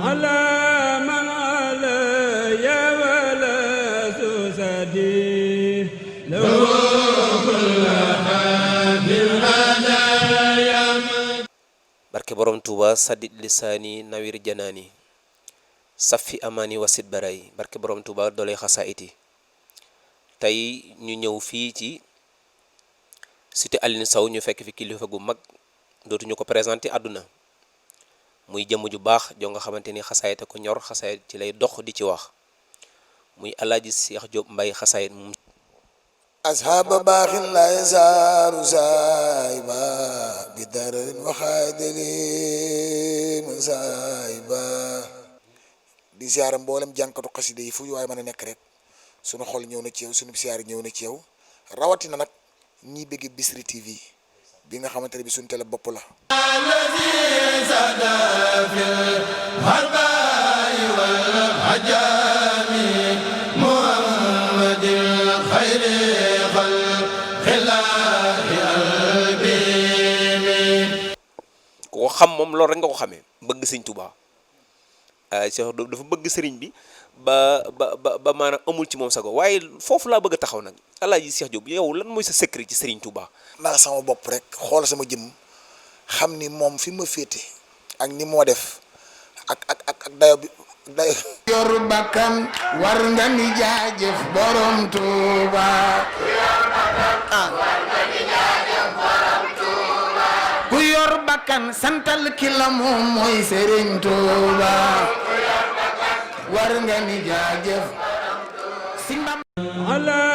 على من علي ولا سسدي لو كل حد هدايا barke borom Touba sadid lisaani nawir janaani safi amaani wasit baray barke borom Touba doole xasaayiti tey ñu ñëw fii ci cité Aline Sow ñu fekk fi kilifa gu mag dootuñu ko présenté àdduna muy jëmm ju baax joo nga xamante ni xasaayit ko ñor xasaayit ci lay dox di ci wax muy alaaji Cheikh Diop Mbaye xasaayit moom أصحاب باخ لا يزال سايبا بدر وخادلي من سايبا di ziar mboolem jànkatu xasida yi fu waay mën a nekk rek sunu xol ñëw na ci yow sunu ziar ñëw na ci yow rawatina nag ñi bëgg Bichri TV bi nga xamante ne bi suñu télé bopp la ko xam moom loolu rek nga ko xamee bëgg sëñ Touba Cheikh dafa bëgg sëriñ bi ba maanaam amul ci moom sago waaye foofu laa bëgg a taxaw nag Alaaji Cheikh Diop yow lan mooy sa secret ci sëriñ Touba. naa sama bopp rek xool sama jëm xam ni moom fi ma féete ak ni moo def ak dayo bi dayo yor bakkan war nga ni jaajëf borom Touba ku yor bakkan santal ki la moom mooy Serigne Touba war nga ni jaajëf على